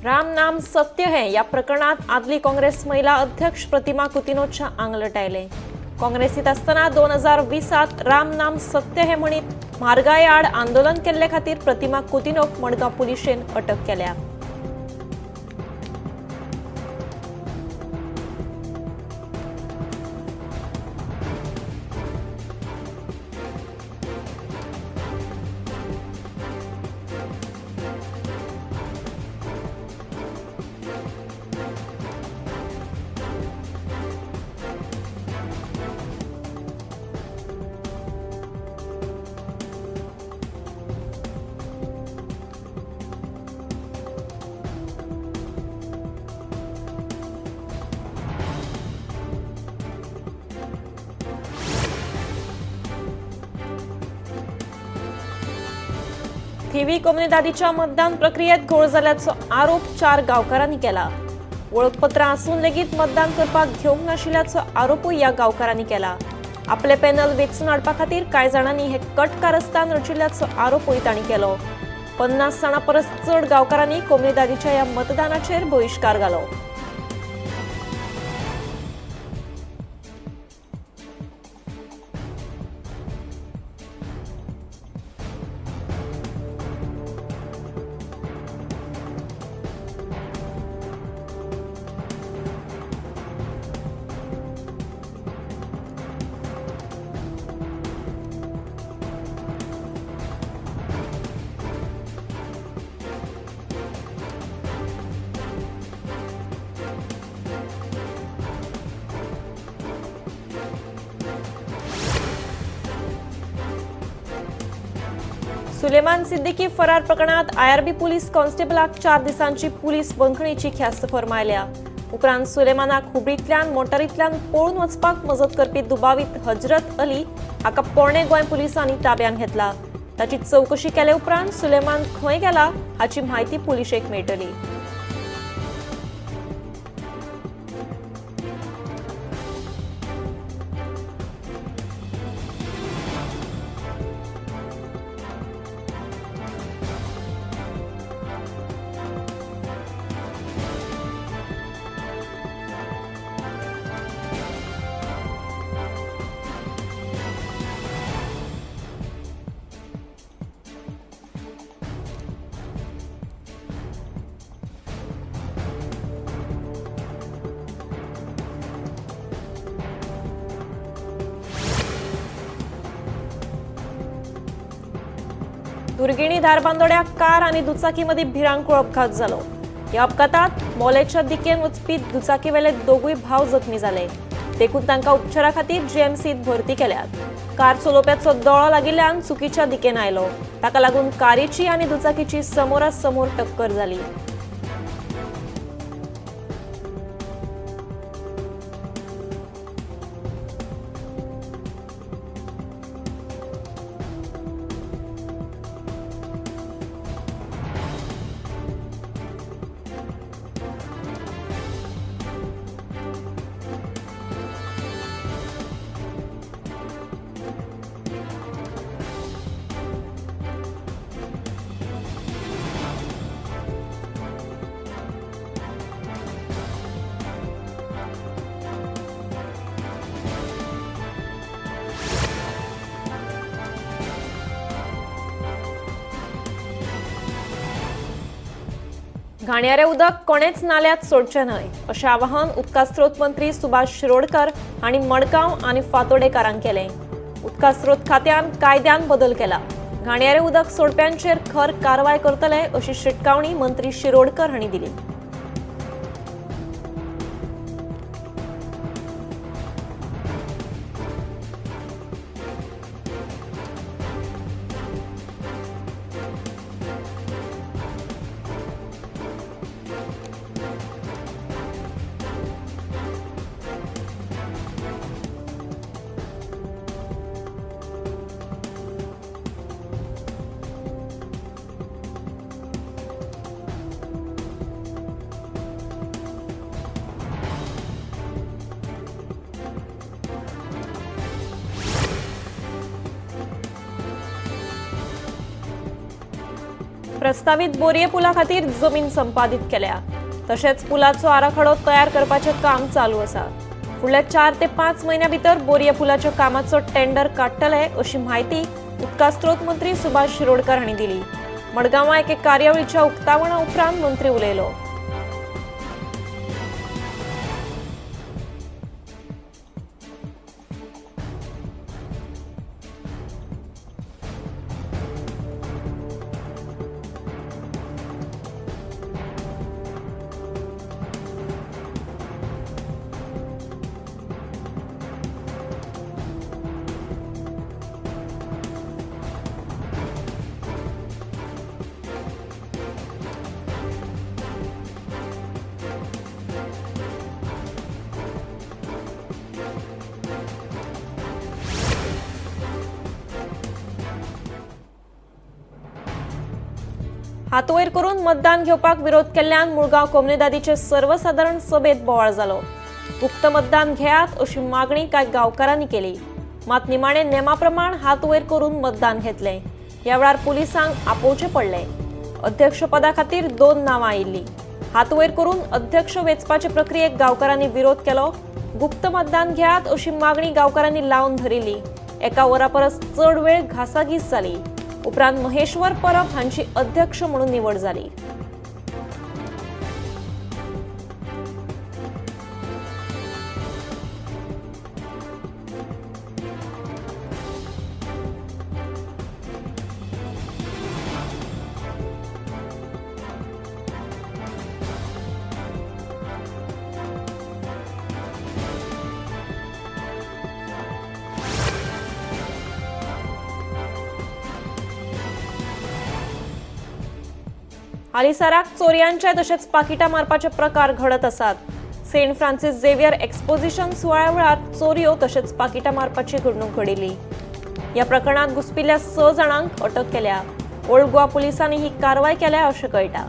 राम नाम सत्य है या प्रकरणात आदली काँग्रेस महिला अध्यक्ष प्रतिमा कुतिन्होच्या आंगलट आयले। काँग्रेसीत आसतना 2020 राम नाम सत्य हे म्हणीत म्हारगाये आड आंदोलन केल्ले खातीर प्रतिमा कुतिन्होक मडगांव पुलिशेन अटक केल्या। थिवी कोमुनिदादीच्या मतदान प्रक्रियेत घोळ जाल्ल्याचो आरोप 4 गांवकारांनी केला। वळखपत्रां आसून लेगीत मतदान करपाक घेवंक नाशिल्ल्याचो आरोपूय ह्या गांवकारांनी केला। आपले पॅनल वेंचून हाडपा खातीर कांय जाणांनी हे कटकारस्थान रचिल्ल्याचो आरोपूय तांणी केलो। 50 जाणां परस चड गांवकारांनी कोमुनिदादीच्या ह्या मतदानाचेर बहिश्कार घालो। सुलेमान सिद्दीकी फरार प्रकरणात आयआरबी पुलीस कॉन्स्टेबलाक 4 दिसांची पुलीस बंदखणीची ख्यास्त फर्मायल्या। उपरांत सुलेमानाक हुबळींतल्यान मोटारींतल्यान पळून वचपाक मजत करपी दुबावीत हजरत अली हाका पोरणे गोंय पुलिसांनी ताब्यांत घेतला। ताची चवकशी केले उपरांत सुलेमान खंय गेला हाची म्हायती पुलिशेक मेळटली। दुर्गिणी धारबांदोड्या कार आणि दुचाकीमध्ये भिरांकूळ अपघात झालो। या अपघातात मोलेच्या दिकेन वचपी दुचाकीवेले दोगूय भाव जखमी जाले। देखून तांकां उपचारा खातीर जीएमसीत भरती केल्यात। कार चलोवप्याचो दोळो लागिल्ल्यान चुकीच्या दिकेन आयलो। ताका लागून कारीची आणि दुचाकीची समोरासमोर टक्कर जाली। घाणयारे उदक कोणेच नाल्यात सोडचें न्हय अशें आवाहन उदका स्रोत मंत्री सुभाष शिरोडकर हांणी मडगांव आनी फातोडेकारांक केलें। उदका स्रोत खात्यान कायद्यान बदल केला। घाणयारे उदक सोडप्यांचेर खर कारवाय करतले अशी शिटकावणी मंत्री शिरोडकर हांणी दिली। प्रस्तावीत बोरये पुला खातीर जमीन संपादीत केल्या. तशेंच पुलाचो आराखडो तयार करपाचें काम चालू आसा. फुडल्या 4 ते 5 म्हयन्या भितर बोरये पुलाच्या कामाचो टेंडर काडटले अशी म्हायती उदका स्रोत मंत्री सुभाष शिरोडकर हांणी दिली. मडगांवां एके कार्यावळीच्या उक्तावणा उपरांत मंत्री उलयलो. हात वयर करून मतदान घेवपाक विरोध केल्ल्यान मुळगांव कोमुनिदादीचे सर्वसादारण सभेत बोवाळ जालो. गुप्त मतदान घेयात अशी मागणी कांय गांवकारांनी केली. मात निमाणे नेमा प्रमाण हात वयर करून मतदान घेतलें. ह्या वेळार पुलिसांक आपोवचें पडलें. अध्यक्षपदा खातीर 2 नांवां आयिल्लीं. हात वयर करून अध्यक्ष वेंचपाचे प्रक्रियेक गांवकारांनी विरोध केलो. गुप्त मतदान घेयात अशी मागणी गांवकारांनी लावन धरिल्ली. एका वरा परस चड वेळ घासाघीस जाली. उपरांत महेश्वर परब हांची अध्यक्ष म्हणून निवड जाली. हालींसराक चोरयांचे तशेंच पाकिटां मारपाचे प्रकार घडत आसात. सेंट फ्रांसीस झेवियर एक्सपोजिशन सुवाळ्या वेळार चोरयो तशेंच पाकिटां मारपाची घडणूक घडिल्ली. ह्या प्रकरणांत घुसपिल्ल्या 6 जाणांक अटक केल्या. ओल्ड गोवा पुलिसांनी ही कारवाय केल्या अशें कळटा.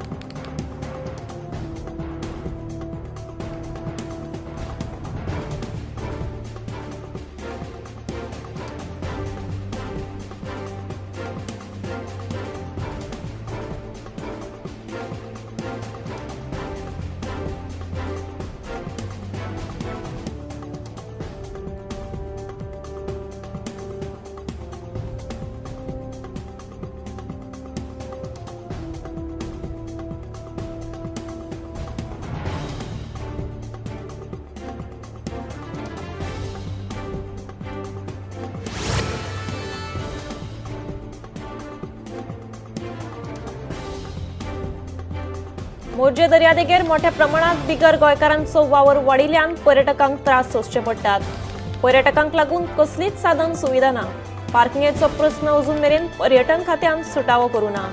मोरजे दर्यादेगेर मोठ्या प्रमाणात बिगर गोंयकारांचो वावर वाडिल्ल्यान पर्यटकांक त्रास सोंसचे पडटात. पर्यटकांक लागून कसलीच साधन सुविधा ना. पार्किंगेचो प्रस्न अजून मेरेन पर्यटन खात्यान सुटावो करूं ना.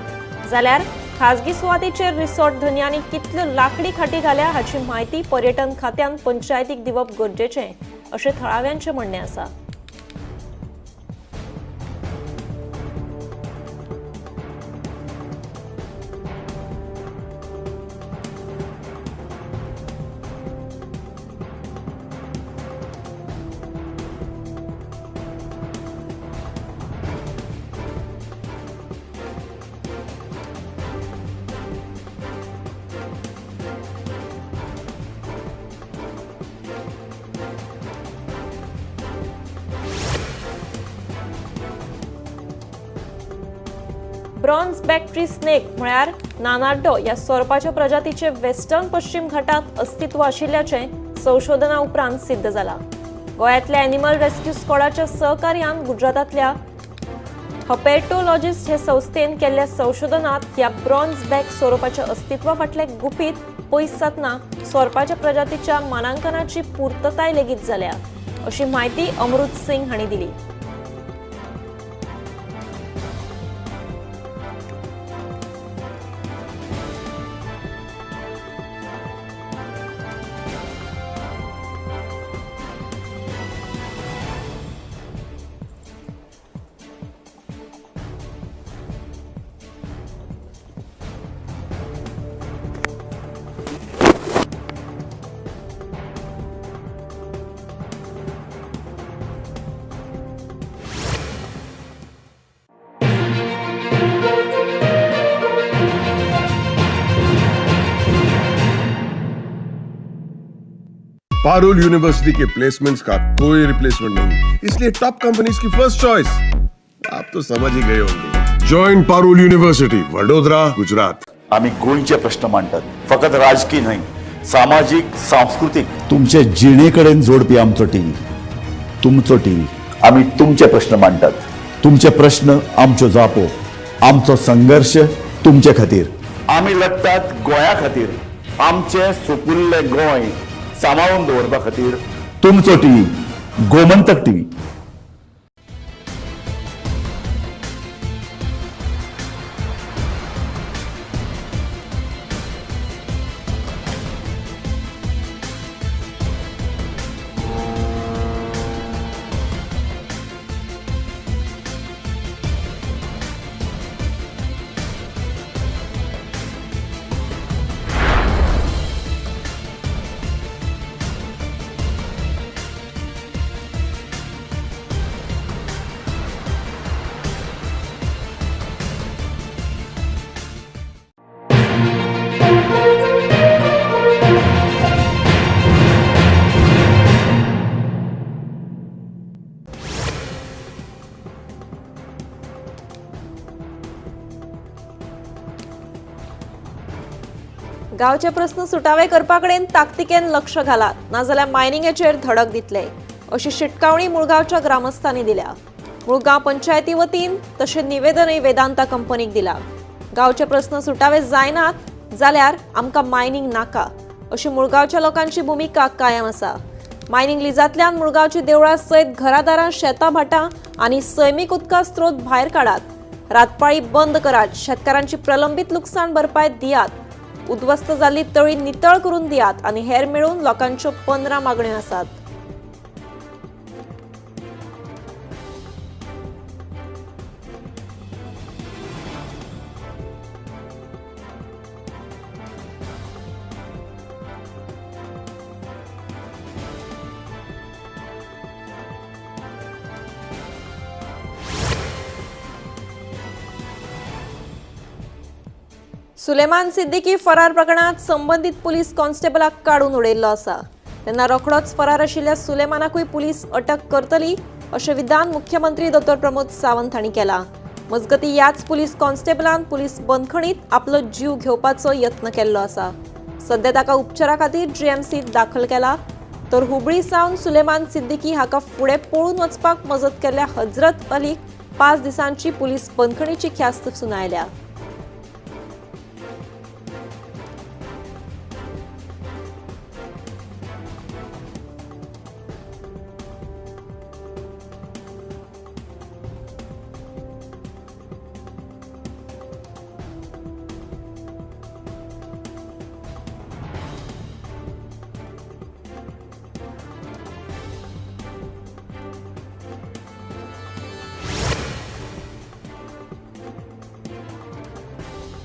जाल्यार खाजगी सुवातेचेर रिसॉर्ट धनयांनी कितल्यो लाकडी खाटी घाल्या हाची म्हायती पर्यटन खात्यान पंचायतीक दिवप गरजेचें अशें थळाव्यांचें म्हणणें आसा. ब्रॉन्झ बॅक्ट्री स्नेक म्हळ्यार नानाड्डो ह्या सोरपाच्या प्रजातीचे वेस्टर्न पश्चिम घाटात अस्तित्व आशिल्ल्याचें संशोधना उपरांत सिद्ध जाला. गोंयांतल्या एनिमल रेस्क्यू स्क्वॉडाच्या सहकार्यान गुजरातांतल्या हपेटोलॉजिस्ट हे संस्थेन केल्ल्या संशोधनात ह्या ब्रॉन्झ बॅक सोरोपाच्या अस्तित्वा फाटलें गुपीत पयस जातना सोरपाच्या प्रजातीच्या मानांकनाची पुर्तताय लेगीत जाल्या अशी म्हायती अमृत सिंग हांणी दिली. पारुल यूनिवर्सिटी के प्लेसमेंट्स का कोई रिप्लेसमेंट नहीं, इसलिए टॉप कंपनीज की फर्स्ट चॉइस। आप तो समझ ही गए होंगे। Join Parul university, Vadodara, Gujarat. आम्ही गोंयचे प्रश्न मांडटात, फकत राजकी न्हय, सामाजीक, सांस्कृतीक, तुमचे जिणे कडेन जोडपी आमचो टीव्ही, तुमचो टीव्ही। आम्ही तुमचे प्रश्न मांडटात, तुमचे प्रश्न आमच्यो जापो, आमचो संघर्श तुमचे खातीर। आमी लढटात गोंया खातीर, आमचें सुपुल्लें गोंय सांबाळून दवरपा खातीर। तुमचो टीव्ही, गोमंतक टीव्ही। गांवचे प्रस्न सुटावे करपा कडेन ताकतिकेन लक्ष घालात, नाजाल्यार मायनिंगेचेर धडक दितले अशी शिटकावणी मुळगांवच्या ग्रामस्थांनी दिल्या। मुळगांव पंचायती वतीन तशें निवेदनय वेदांता कंपनीक दिला। गांवचे प्रस्न सुटावे जायनात जाल्यार आमकां मायनिंग नाका अशी मुळगांवच्या लोकांची भुमिका कायम आसा। मायनिंग लिजांतल्यान मुळगांवची देवळां सयत घरादारां, शेतां भाटां आनी सैमीक उदका स्रोत भायर काडात, रातपाळी बंद करात, शेतकारांची प्रलंबीत लुकसाण भरपाय दियात, उद्ध्वस्त जाल्ली तळी नितळ करून दियात आनी हेर मेळून लोकांच्यो 15 मागण्यो आसात। सुलेमान सिद्दीकी फरार प्रकरणात संबंदीत पुलीस कॉन्स्टेबलाक काडून उडयल्लो आसा। तेन्ना रोखडोच फरार आशिल्ल्या सुलेमानाकूय पुलीस अटक करतली अशें विधान मुख्यमंत्री डॉ प्रमोद सावंत हांणी केलां। मजगतीं ह्याच पुलीस कॉन्स्टेबलान पुलीस बंदखणीत आपलो जीव घेवपाचो यत्न केल्लो आसा। सध्या ताका उपचारा खातीर जीएमसीत दाखल केला। तर हुबळी सावन सुलेमान सिद्दीकी हाका फुडें पळून वचपाक मजत केल्ल्या हजरत अलीक 5 दिसांची पुलीस बंदखणीची ख्यास्त सुनायल्या।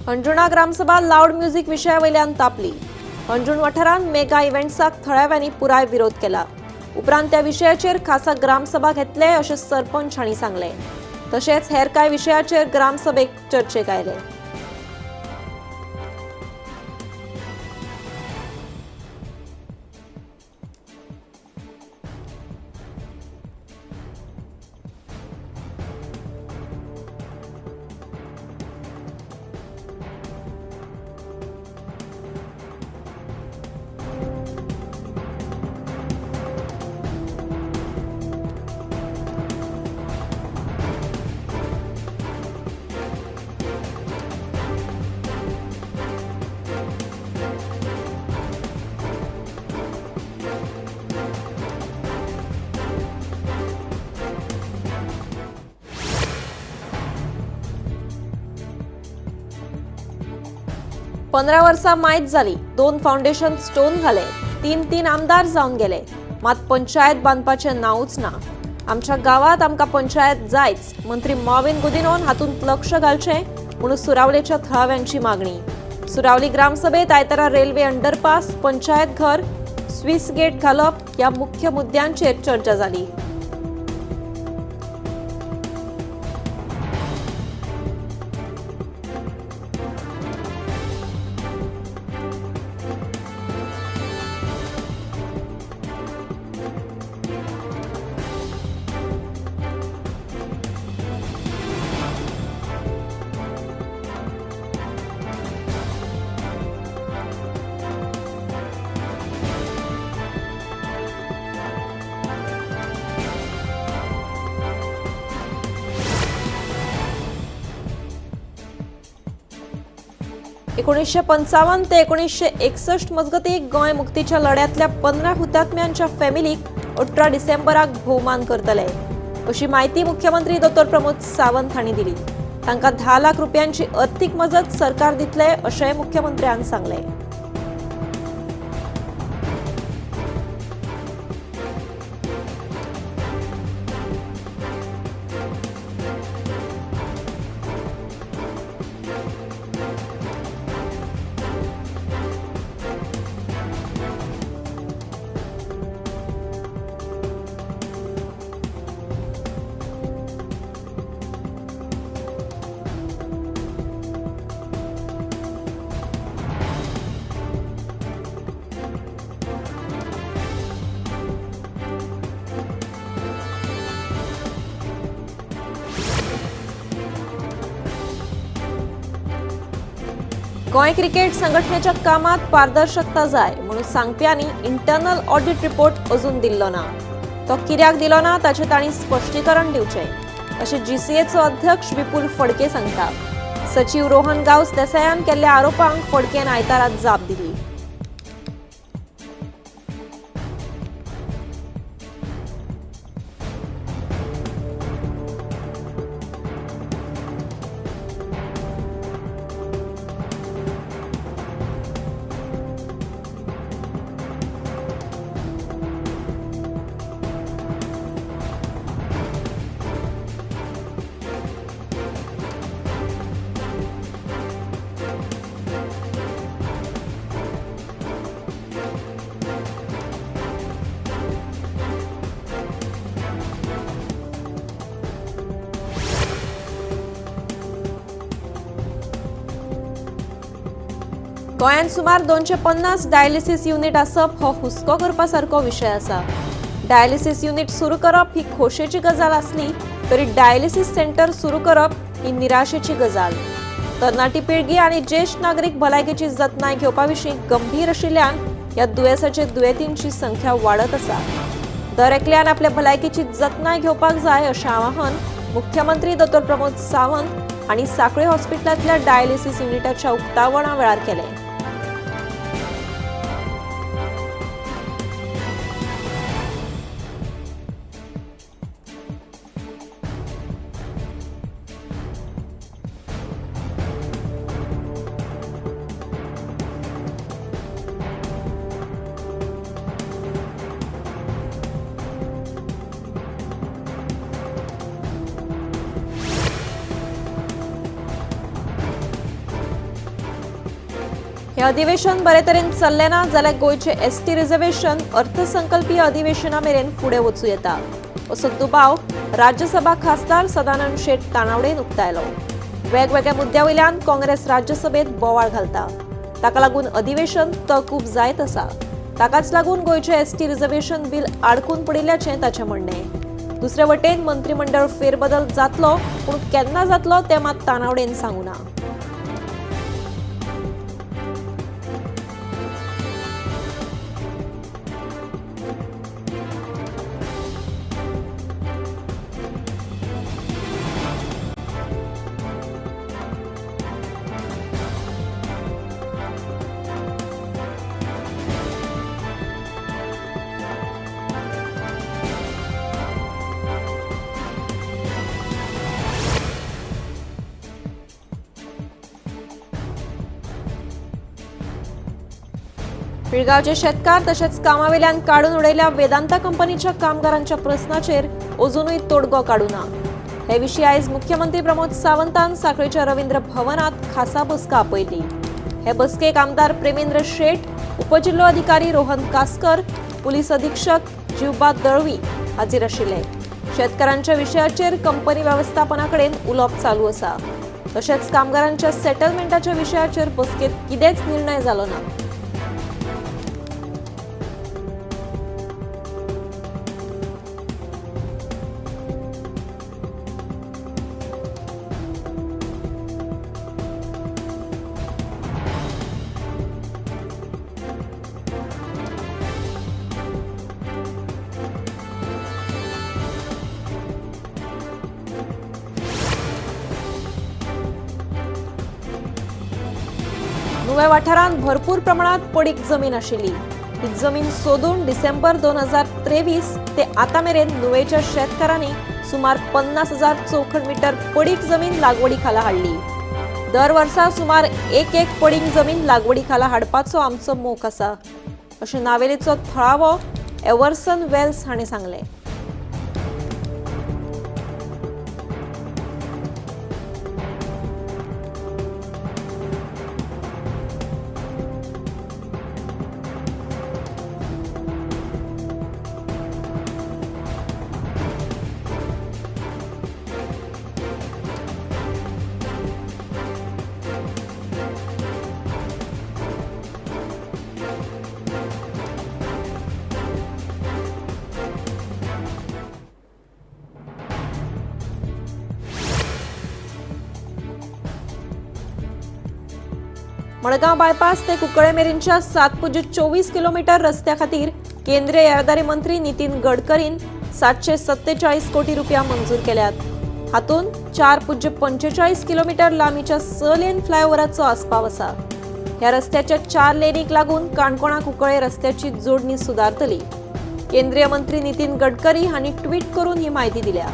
अंजुणा ग्रामसभा लाऊड म्युझिक विशयावयल्यान तापली। अंजुण वाठारांत मेगा इव्हेंट्साक थळाव्यांनी पुराय विरोध केला। उपरांत त्या विशयाचेर खासा ग्रामसभा घेतले अशें सरपंच हांणी सांगलें। तशेंच हेर कांय विशयाचेर ग्रामसभेक चर्चेक आयले। पंदरा वर्सां मायत जाली, 2 फावंडेशन स्टोन घाले, 3-3 आमदार जावन गेले, मात पंचायत बांदपाचें नांवूच ना। आमच्या गांवांत आमकां पंचायत जायच, मंत्री मॉविन गुदिन्होन हातूंत लक्ष घालचें म्हणून सुरावलेच्या थळाव्यांची मागणी। सुरावली ग्रामसभेत आयतारा रेल्वे अंडरपास, पंचायत घर, स्विस गेट घालप ह्या मुख्य मुद्द्यांचेर चर्चा जाली। 1955 ते 1961 मजगती गोंय मुक्तीच्या लढ्यांतल्या 15 हुतात्म्यांच्या फॅमिलीक 18 डिसेंबराक भोवमान करतले अशी म्हायती मुख्यमंत्री दोतोर प्रमोद सावंत हांणी दिली. तांकां 10 लाख रुपयांची अर्थीक मजत सरकार दितले अशेंय मुख्यमंत्र्यान सांगलें. गोंय क्रिकेट संघटनेच्या कामात पारदर्शकता जाय म्हणून सांगप्यांनी इंटरनल ऑडिट रिपोर्ट अजून दिल्लो ना. तो कित्याक दिलो ना ताचें तांणी स्पश्टीकरण दिवचें अशें जीसीएचो अध्यक्ष विपुल फडके सांगता. सचीव रोहन गांवस देसायान केल्ल्या आरोपांक फडकेन आयतारात जाप दिली. गोंयांत सुमार 250 डायलिसीस युनिट आसप हो हुस्को करपा सारको विशय आसा. डायलिसीस युनिट सुरू करप ही खोशेची गजाल आसली तरी डायलिसीस सेंटर सुरू करप ही निराशेची गजाल. तरणाटी पिळगी आनी ज्येश्ठ नागरीक भलायकेची जतनाय घेवपा विशीं गंभीर आशिल्ल्यान ह्या दुयेंसाचे दुयेंतींची संख्या वाडत आसा. दर एकल्यान आपल्या भलायकेची जतनाय घेवपाक जाय अशें आवाहन मुख्यमंत्री दोतोर प्रमोद सावंत हांणी सांखळे हॉस्पिटलांतल्या डायलिसीस युनिटाच्या उक्तावणा वेळार केलें. हे अधिवेशन बरे तरेन चल्लें ना जाल्यार गोंयचें एसटी रिझर्वेशन अर्थसंकल्पीय अधिवेशना मेरेन फुडें वचूं येता असो दुबाव राज्यसभा खासदार सदानंद शेट तानावडेन उक्तायलो. वेगवेगळ्या मुद्द्या वयल्यान काँग्रेस राज्यसभेत बोवाळ घालता, ताका लागून अधिवेशन तहकूब जायत आसा. ताकाच लागून गोंयचें एसटी रिझर्वेशन बील आडकून पडिल्ल्याचें ताचें म्हणणें. दुसरे वटेन मंत्रीमंडळ फेरबदल जातलो पूण केन्ना जातलो तें मात तानावडेन सांगू ना. पिळगांवचे शेतकार तशेंच कामावेल्यान काडून उडयल्या वेदांता कंपनीच्या कामगारांच्या प्रस्नाचेर अजुनूय तोडगो काडूना. हे विशीं आयज मुख्यमंत्री प्रमोद सावंतान सांखळेच्या रवींद्र भवनात खासा बसका आपयली. हे बसकेक आमदार प्रेमेंद्र शेट, उपजिल्लोधिकारी रोहन कासकर, पुलीस अधीक्षक जीवबा दळवी हाजीर आशिल्ले. शेतकारांच्या विशयाचेर कंपनी वेवस्थापना कडेन उलोवप चालू आसा. तशेंच कामगारांच्या सेटलमेंटाच्या विशयाचेर बसकेंत कितेंच निर्णय जालो ना. नुवें वाठारांत भरपूर प्रमाणात पडीक जमीन आशिल्ली. ही जमीन सोदून डिसेंबर 2023 ते आतां मेरेन नुवेच्या शेतकारांनी सुमार 50,000 चौखण मीटर पडीक जमीन लागवडी खाला हाडली. दर वर्सा सुमार एक एक पडीक जमीन लागवडी खाला हाडपाचो आमचो मोख आसा, अशें नावेलीचो थळावो एवर्सन वेल्स हाणें सांगलें. मडगांव बायपास ते कुंकळे मेरेनच्या 7.24 किलोमीटर रस्त्या खातीर केंद्रीय येरादारी मंत्री नितीन गडकरीन 747 कोटी रुपया मंजूर केल्यात. हातूंत 4.45 किलोमीटर लांबीच्या 6 लेन फ्लायओव्हराचो आस्पाव आसा. ह्या रस्त्याच्या 4 लेनीक लागून काणकोणा कुंकळे रस्त्याची जोडणी सुदारतली. केंद्रीय मंत्री नितीन गडकरी हांणी ट्वीट करून ही म्हायती दिल्या.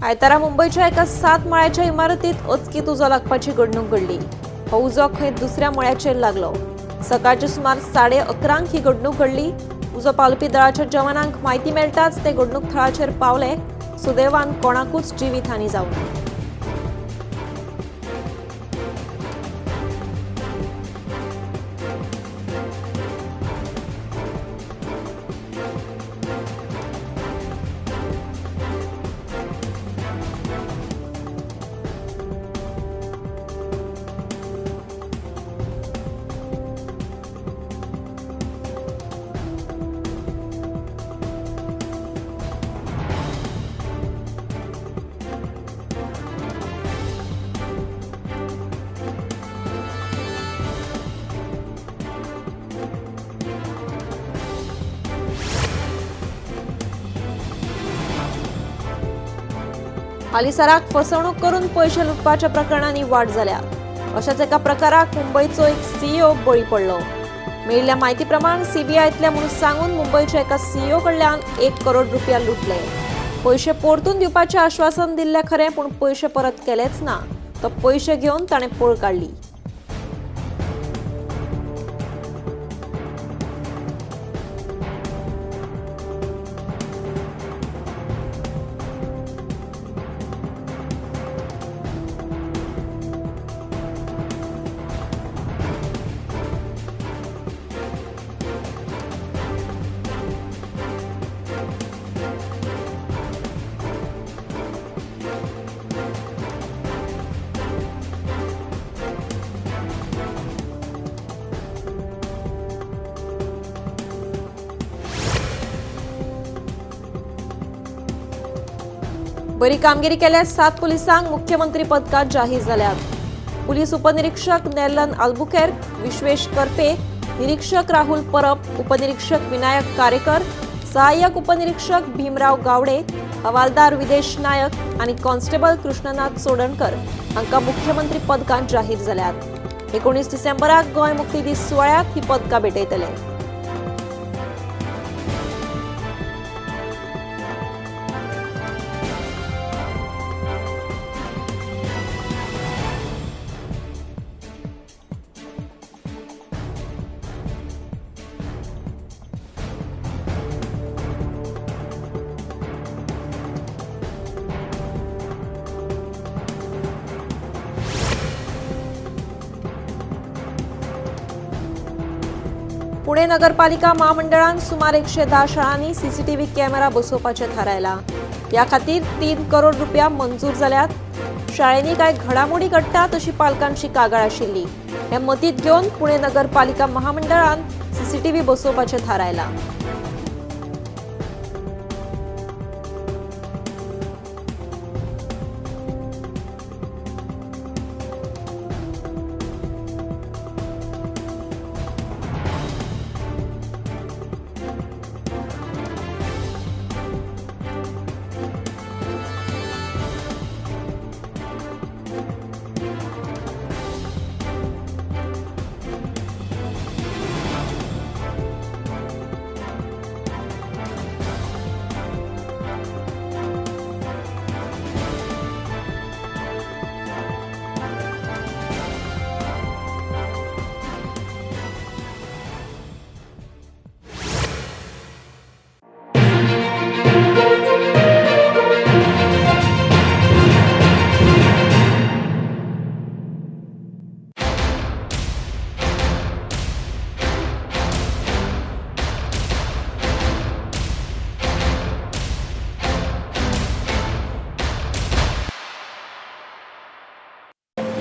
आयतारा मुंबयच्या एका 7 माळ्याच्या इमारतीत अचकीत उजो लागपाची घडणूक घडली. हो उजो खंय दुसऱ्या मळ्याचेर लागलो. सकाळचे सुमार 11:30 ही घडणूक घडली. उजो पालोवपी दळाच्या जवानांक म्हायती मेळटाच ते घडणूक थळाचेर पावले. सुदैवान कोणाकूच जिवीत हानी जावंक. हालींसराक फसवणूक करून पयशे लुटपाच्या प्रकरणांनी वाड जाल्या. अशाच एका प्रकाराक मुंबयचो एक सीईओ बळी पडलो. मेळिल्ल्या म्हायती प्रमाण सीबीआयतल्या म्हणून सांगून मुंबयच्या एका सीईओ कडल्यान 1 करोड रुपया लुटले. पयशे परतून दिवपाचें आश्वासन दिल्लें खरें, पूण पयशे परत केलेच ना. तो पयशे घेवन ताणें पळ काडली. बरी कामगिरी केल्यार 7 पुलिसांक मुख्यमंत्री पदकां जाहीर जाल्यात. पुलीस उपनिरीक्षक नेलन आल्बुकेर्क, विश्वेश करपे, निरीक्षक राहुल परब, उपनिरीक्षक विनायक कारेकर, सहाय्यक उपनिरीक्षक भीमराव गावडे, हवालदार विदेश नायक आनी कॉन्स्टेबल कृष्णनाथ चोडणकर हांकां मुख्यमंत्री पदकां जाहीर जाल्यात. 19 डिसेंबराक गोंय मुक्ती दीस सुवाळ्यांत ही पदकां भेटयतले. पुणे नगरपालिका महामंडळान सुमार 110 शाळांनी सीसीटीव्ही कॅमेरा बसोवपाचें थारायलां. ह्या खातीर 3 करोड रुपया मंजूर जाल्यात। शाळेंनी कांय घडामोडी घडटात अशी पालकांची कागाळ आशिल्ली। हे मतींत घेवन पुणे नगरपालिका महामंडळान सीसीटीव्ही बसोवपाचें थारायलां।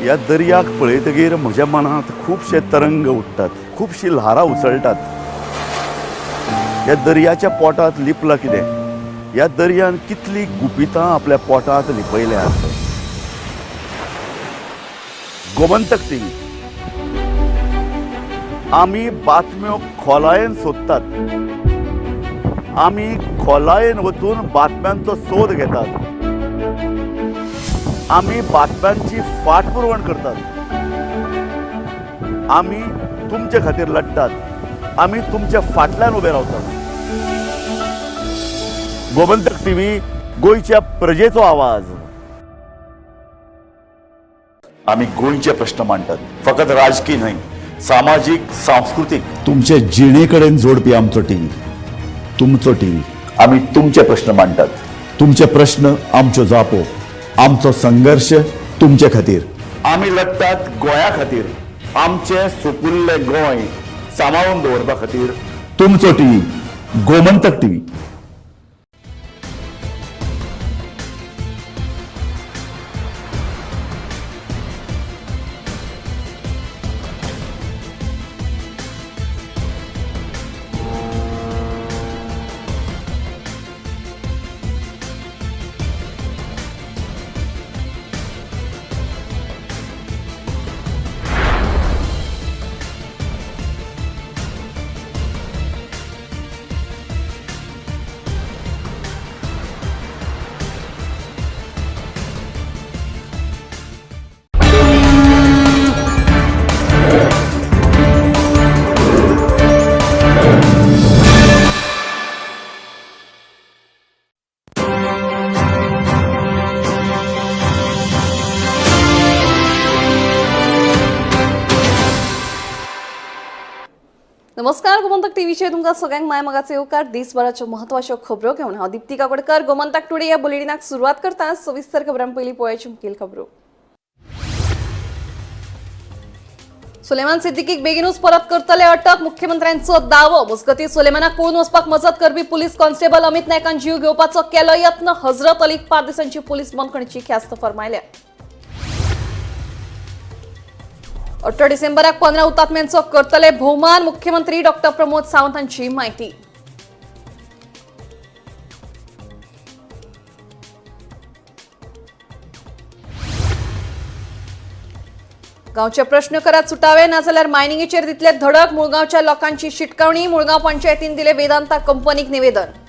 ह्या दर्याक पळयतगीर म्हज्या मनांत खुबशे तरंग उठ्ठात, खुबशी ल्हारां उसळटात। ह्या दर्याच्या पोटांत लिपलां कितें, ह्या दर्यान कितली गुपितां आपल्या पोटांत लिपयल्यात। गोमंतक टीव्ही आमी बातम्यो खोलायेन सोदतात, आमी खोलायेन वचून बातम्यांचो सोद घेतात, आमी बातम्यांची फाटपुरवण करतात, आमी तुमचे खातीर लढतात, आमी तुमच्या फाटल्यान उबे रावतात। गोमंतक टीव्ही, गोंयच्या प्रजेचो आवाज। आमी गोंयचे प्रश्न मांडटात, फकत राजकी न्हय, सामाजीक, सांस्कृतीक, तुमचे जिणे कडेन जोडपी आमचो टीव्ही, तुमचो टीव्ही। आमी तुमचे प्रश्न मांडटात, तुमचे प्रश्न आमच्यो जापो, आमचो संघर्ष तुमचे खातीर। आमी लढतात गोंया खातीर, आमचे सुपुल्ले गोंय सांबाळून दवरपा खातीर। तुमचो टीव्ही, गोमंतक टीव्ही। नमस्कार, गोमंतक टीव्हीचेर तुमकां सगळ्यांक माय मोगाचो येवकार। देशभराच्यो म्हत्वाच्यो खबरो घेवन हांव दीप्ती काकोडकर गोमंतक टुडे ह्या बुलेटिनाक सुरवात करता। सविस्तर खबरां पयलीं पळोवयाची मुखेल खबरो। सुलेमान सिद्दीकीक बेगीनूच परत करतले अटक, मुख्यमंत्र्यांचो दावो। मजगतीं सुलेमानाक पळून वचपाक मजत करपी पुलीस कॉन्स्टेबल अमित नायकान जीव घेवपाचो केलो यत्न। हजरत अलीक 5 दिसांची पुलीस बंदखणीची ख्यास्त फर्मायल्या। 18 डिसेंबराक 15 हुतात्म्यांचो करतले भोवमान, मुख्यमंत्री डॉक्टर प्रमोद सावंत हांची म्हायती। गांवचे प्रश्न करात सुटावे, नाजाल्यार मायनिंगेचेर दितले धडक। मुळगांवच्या लोकांची शिटकावणी, मुळगांव पंचायतीन दिले वेदांता कंपनीक निवेदन।